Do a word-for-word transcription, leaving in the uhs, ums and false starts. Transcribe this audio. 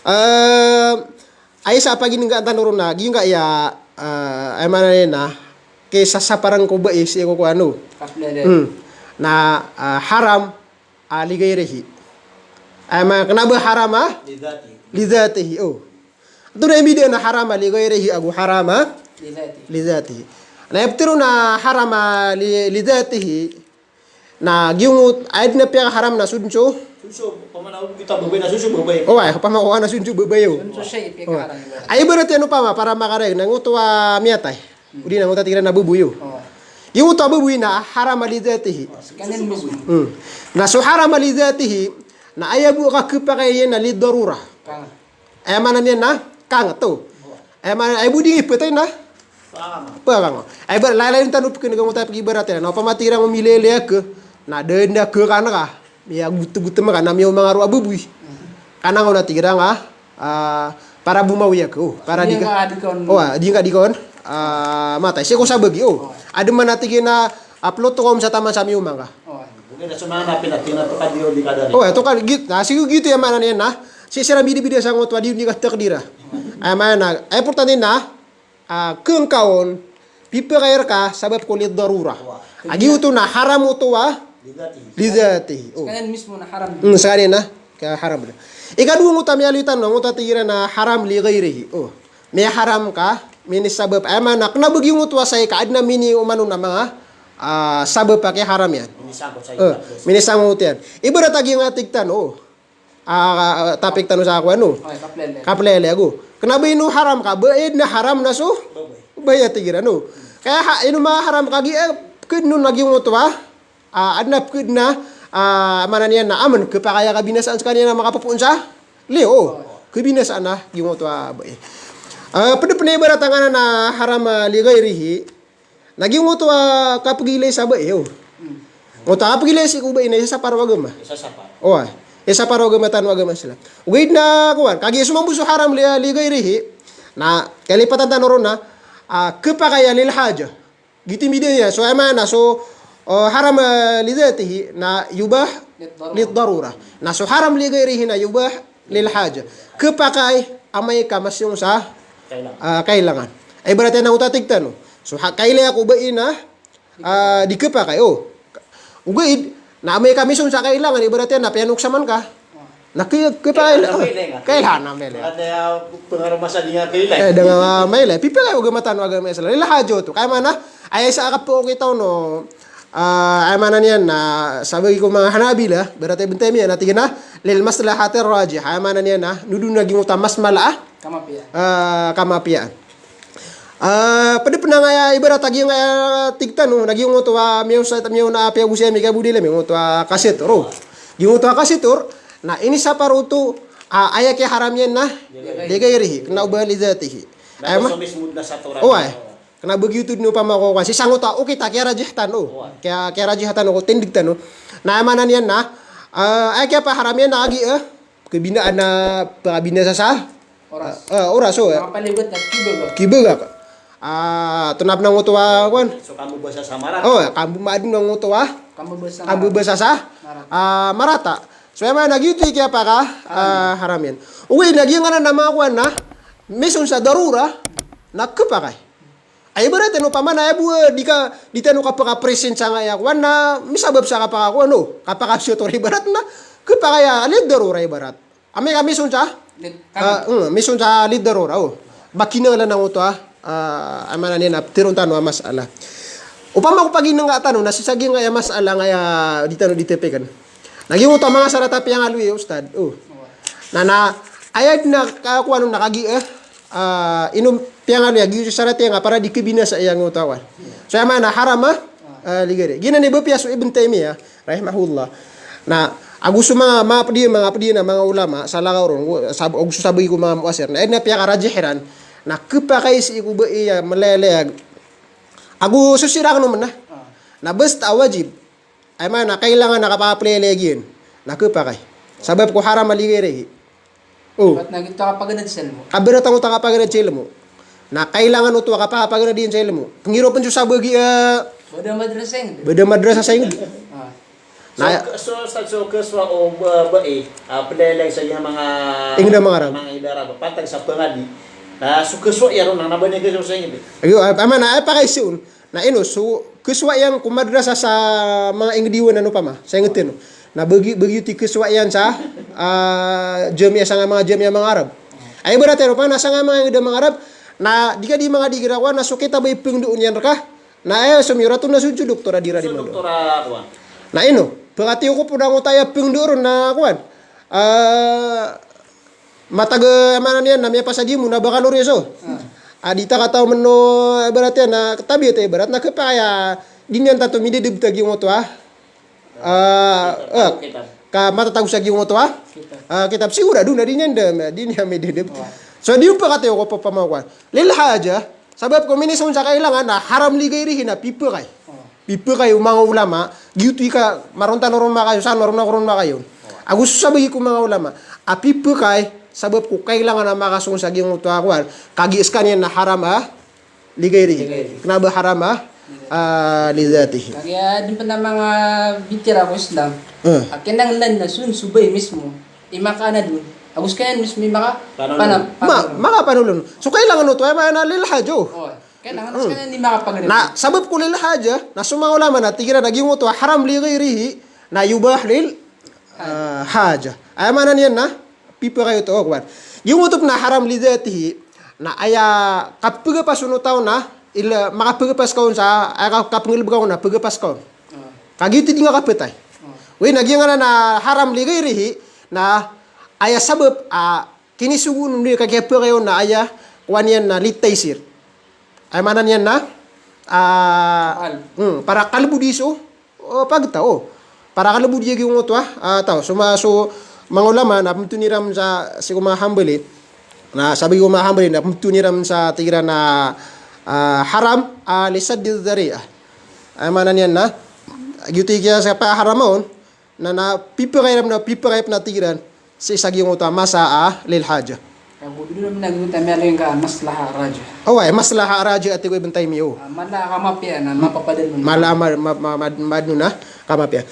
Eh, aya sa paginengga tano ron na, giyangkaya, eh, aya maana niyan na, kisasaparan ko bai sii ko kowan o. Kaplele. Hmm. Na, eh, haram, ah, li ghairihi. Aya maana, kena ba haram, ah? Li dhatihi. Li dhatihi, o. Antonaa i mbida na haram li ghairihi ago haram li dhatihi. Li dhatihi. Na aya pitharo na haram li, li dhatihi. Na giyangkoto, aya den a piyakaharam na so den so. So den so, opama na o kita babay na so den so babay. O, aya, opama ko na so den so babay o. So den so shay piyakaharam. O. Aya ibarat iyan opama, para makarayag, na ngoto a miyatay. Odi na ngoto a tig iran a baboy o. O. Giyangkoto a baboy na haram li dhatihi. Sekaniyan mismo. Hmm. Na so haram li dhatihi, na aya bo a kapakay iyan na li darura. Kang. Aya maana niyan na kanget o. Aya maana, aya bo di ngipetay na pekang. Aya ibarat, laylay tano pekeng ngoto a pegibarat iyan. Na opama tig iran a milele a ke, na da den a ke kan ka. Miyagotegotem ka, na miyaoma nga roo a baboy. Kanangon a tig iran a, ah, para bo mawi a ke, o, para di ka, o, ah, di ka, di ka on, ah, matay. Sii ko sabagi, o. Aden man a tig iyan a, ah, pelot ko om sa taman sa miyaoma nga. Oy, ito ka git, na sii ko git aya maana niyan na, sii siran bidabida sa ngoto a di on di katakdira. Aya maana, aya importante na, ah, kengka on, pipakay reka sabap ko li darura. A giyoto na haram oto a li dhatihi. O. Sekaniyan mismo na haram. Hmm, sekaniyan na, kaya haram. Ikadowa ngoto a miyaaloy tano, ngoto a tig iran a haram li ghairihi. O. Miyaharam ka, minisabap. Aya maana, kena ba giyangkoto a shay ka aden a miniyoman on a manga, ah, sabap a kiyaharam iyan. Minisangkot shay. Eh, minisangkot iyan. Ibarat a giyangkaya tig tano, ah, topic tano sa kowan o. Oy, kaplele. Kaplele ago. Kena ba ino haram ka, ba ino haram na so? Babay. Babay a tig iran o. Kaya ha, ino maharam ka gi, eh, ked non a giyangkoto a. Ah, aden a peked na, ah, maana niyan na amen, kepakay a kabinasaan sekaniyan a makapopoon sa liyo, o. Kebinasaan a giyangkoto a bai. Ah, ped pen a ibarat angkanan a haram, ah, li ghairihi. Na giyangkoto a kapegilay sa bai, o. Ngoto a kapegilay sii ko bai na isasapar o agama. Isasapar. O, ah. Isasapar o agama tano, agama Islam. Ogaid na kowan, kagiya so mambo so haram li, li ghairihi. Na kalipatan tano ron na, ah, kepakay a lil haja. Giyoto i mbida iyan. So, aya maana, so, eh, haram, eh, li dhatihi na yubah li darura. Na so haram li ghairihi na yubah lil haja. Kepakay amay ka masiyong sa, eh, kailangan. Ibarat iyan na ngoto a tig tano. So, ha, kailay ako bai na, eh, di kepakay. O. Ogaid, na amay ka misong sa kailangan, ibarat iyan na piyanoksaman ka. Na ke, kepakay, kailangan, kailangan, kailangan. Ada pengaruh masa dengan kailangan. Eh, dengan mailay. Pipakay o agama tano, agama Islam. Lil haja oto. Kaya maana, aya isa a kapokit tano, ah, aya maana niyan na, sabagi ko manga Hanabila, ibarat Ibn Taymiyyah, na tig iyan a, lil maslahatir rajih. Aya maana niyan na, nodon a giyangkoto a mas mala a, ah, kamapiyaan. Ah, ped pen angkaya ibarat a giyangkaya tig tano, na giyangkoto a miyaona, miyaona a piyagosay ami kabodila, giyangkoto a kasitor. Giyangkoto a kasitor, na inisapar oto, ah, aya kiyaharam iyan na li ghairihi, kena o ba li dhatihi. Aya ma-, o, ay. Kena ba giyoto den opama ko, kasi sangkoto a okit a kiyarajih tano. Kiya, kiyarajih tano ko tindeg tano. Na aya maana niyan na, ah, aya kiyapaharam iyan na agi, eh, kebinasaan a, pekabinasa sa oras. Ah, ah, oras, o. Manga palibet na kibagak. Kibagak. Ah, tonap na ngoto a, kowan. So, kambebasa sa marata. O, kambe-, maadn na ngoto a. Kambebasa sa marata. Kambebasa sa, ah, marata. So, aya maana giyoto i kiyapaka, ah, haram iyan. Ogaid na giyangkanan a manga kowan na, misong sa darura, na kepakay. Ay, ibarat iyan opama na aya bo, eh, di ka, di tano kapaka-present sangkaya kowan na misabap sa kapaka kowan, o, kapaka-shoot, ibarat na kepakay a lid darura ibarat. Amay ka misong sa, ah, mm, misong sa lid darura, o. Ba kinanglan angkoto a, ah, aya maana niyan na ptharoon tano a masala. Opama ko paginengga tano na sii sa giyangkaya masala angkaya di tano di tepeken. Na giyangkoto a manga sarat a piyangaloy, Ustad. O. Na, na, aya dn a ka-, kowan on na kagiya, eh, ah, ino piyangaloy a giyoto i sarat iyan ka para di kebinasa iyan giyangkoto a kowan. So, aya maana haram, ah, ah, li ghairi. Giyanan i ba piyaso Ibn Taymiyyah, rahimahullah. Na, ago so manga, manga pd iyan, manga pd iyan a manga ulama, salakaw ron, go-, sab-, ago so sabagi ko manga muasir. Na, aya dn a piyakarajih iran. Na, kepakay sii ko ba iya meleleg. Ago so siran oman na. Na, basta a wajib. Aya maana, kailangan a kapakapeleleg iyan. Na kepakay. Sabap ko haram a li ghairihi. O. Bat na giyoto a kapaganad sa ilmo. Kaberat angkoto a kapaganad sa ilmo. Na kailangan oto a kapakapaganad iyan sa ilmo. Pengiro pen so sabagi, eh, bada madrasa sa ingd. Bada madrasa sa ingd. Ah. Na so, so, so, so, so, o ba, ba, eh, ah, pelaylay sa iya manga inged a manga Arab. Manga inged a Arab, pantag sa pangadi. Na so kesuwa iyan ron na ba niyan kesuwa sa inged. Ayo, ah, aya maana, aya pakaiza on. Na ino, so kesuwa iyan ko madrasa sa manga inged iyan, ano, opama sa inged tano. Na bagi, bagi oto i kesuwa iyan sa, ah, jamiya, sa manga jamiya manga Arab. Aya ibarat iyan opama na sa manga inged a manga Arab, na di ka di manga di gira kowan, na so kitab a ipengdoon iyan reka. Na aya somiyorat on na so doktora, di ra di doktora kowan. Na ino, pekati ko pona ngoto aya pengdoon ron na kowan. Ah, matag, aya maana niyan na miyapasad iyan mo na bakaloryoso. Ah. A di ta kataw meno, ibarat iyan na tabiya ta ibarat na kepakay a di niyan tanto midedebta giyoto a, ah, ah, ka matatago sa giyoto a, ah, kitab. Sigurado na di niyan da, di niyan midedebta. So di on pekati ko pamakowan. Lil haja, sabap ko minisong sa kailangan na haram li ghairihi na pipekay. Pipekay o manga ulama, giyoto i ka marontan o ron makayon, san o ron, o ron makayon. Ago so sabagi ko manga ulama a pipekay sabap ko kailangan a makasong sa giyoto a kowan, kagiya sekaniyan na haram a li ghairihi. Li ghairihi. Kena ba haram a, ah, li dhatihi. Kagiya den pen a manga bitira ko Islam. Eh. A kinanglan na so, so bay mismo i makaanad on. Ago sekaniyan mismo i maka, panulon. Pana, ma, panulon. Makapanulon. So kailangan oto, aya maana lil haja. Oh. Kailangan, hmm, sekaniyan i makapaganad. Na sabap ko lil haja, na so manga ulama na tig iran a giyoto a haram li ghairihi, na yubah lil, ah, haja. Aya maana niyan na pipekay oto, kowan. Giyoto pen a haram li dhatihi, na aya kapagapas on o taw na, ila makapagapas ka on sa, aya ka, kapengelebek on na pagapas ka on. Ah. Kagiya di nga kapatay. Ah. Oway, na giyanan a haram li ghairihi, na aya sabap a kinisogoon on di ka kiyapekay on na aya, kowan iyan na li taysir. Aya maana niyan na, ah, kalb. Hmm, para kalbo di so, oh, pagtaw, oh. Para kalbo di giyoto a, ah, taw. So ma, so manga ulama na pemetoon iran sa, sii ko manga Hanbali. Na sabagi ko manga Hanbali na pemetoon iran sa tig iran a, ah, haram, ah, li saddi dhari'ah. Aya maana niyan na giyoto i kiyasapaharam on, na, na pipekay iran, na pipekay pen a tig iran sii sa giyoto a masa a lil haja. Ago di ron na giyoto a miyaaloy ka maslaha rajih. Oway, maslaha rajih a tig o Ibn Taymiyyah, oh. Ah, mala a kamapiya na mapapadalem. Mala a ma, ma, ma, ma, madn on a kamapiya.